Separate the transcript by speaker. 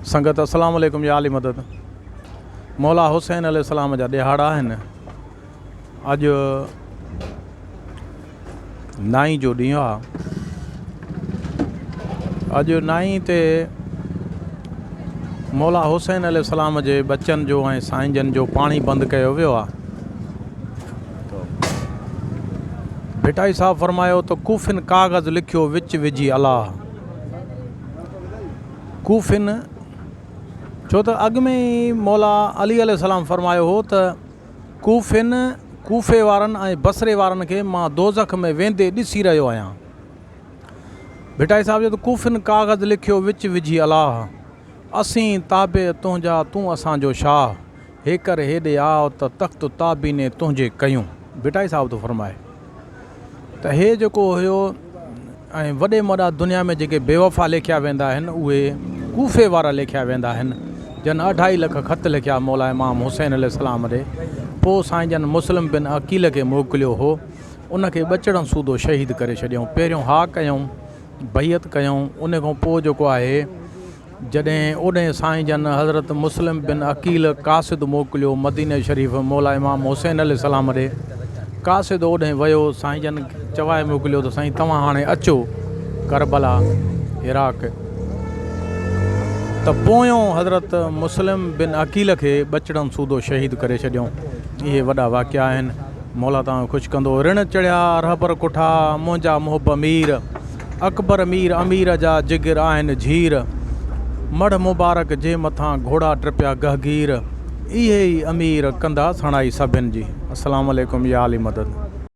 Speaker 1: سنگت السلام عليڪم يا علي مدد مولا حسين عليه السلام جا ڏهاڙا آهن اڄ نائين جو ڏينهن آ اڄ نائين تي مولا حسين عليه السلام جي ٻچن جو ۽ سائين جن جو پاڻي بند ڪيو ويو آ ڀٽائي صاحب فرمايو ته ڪوفين ڪاغذ لکيو وچ وجهي الله ڪوفين ڇو ته اڳ ۾ ئي مولا علي عليه السلام فرمايو هو ته ڪوفين ڪوفي وارن ۽ بصري وارن کي مان دوزخ ۾ ويندي ڏسي رهيو آهيان. ڀٽائي صاحب چيو ته ڪوفين ڪاغذ لکيو وچ وجهي الله اسين تابع تنهنجا تون اسان جو شاهه هيڪر هيڏي آء ته تخت تابيني تنهنجي ڪيون. ڀٽائي صاحب ٿو فرمائي ته هي جيڪو هيو ۽ وڏي ۾ وڏا دنيا ۾ جيڪي بيوفا ليکيا ويندا آهن اهي ڪوفي وارا ليکيا ويندا آهن جن اڍائي لک خط لکيا مولا امام حسين عليه السلام ڏي پوء سائين جن مسلم بن عقيل کي موڪليو هو ان کي ٻچڙن سوڌو شهيد ڪري ڇڏيائون پهريون ها ڪيائون بيعت ڪيائون ان کان پوء جيڪو آهي جڏهن اوڏهين سائين جن حضرت مسلم بن عقيل قاصد موڪليو مديني شريف مولا امام حسين عليه السلام ڏي قاصد اوڏهين ويو سائين جن چوائي موڪليو ته سائين توهان هاڻي اچو ڪربلا عراق ته پويون حضرت مسلم بن عقيل کي ٻچڙن سوڌو شهيد ڪري ڇڏيائون اهي وڏا واقعا آهن مولا توهان کي خوش ڪندو رڻ چڙهيا رهبر ڪٺا منهنجا محب مير اڪبر مير امير جا جگر آهن جھير، مڙھ مبارڪ جي مٿان گھوڙا ٽپيا گهگير، اهي ئي امير ڪندا سڻائي سڀن جي. السلام عليڪم يا علي مدد.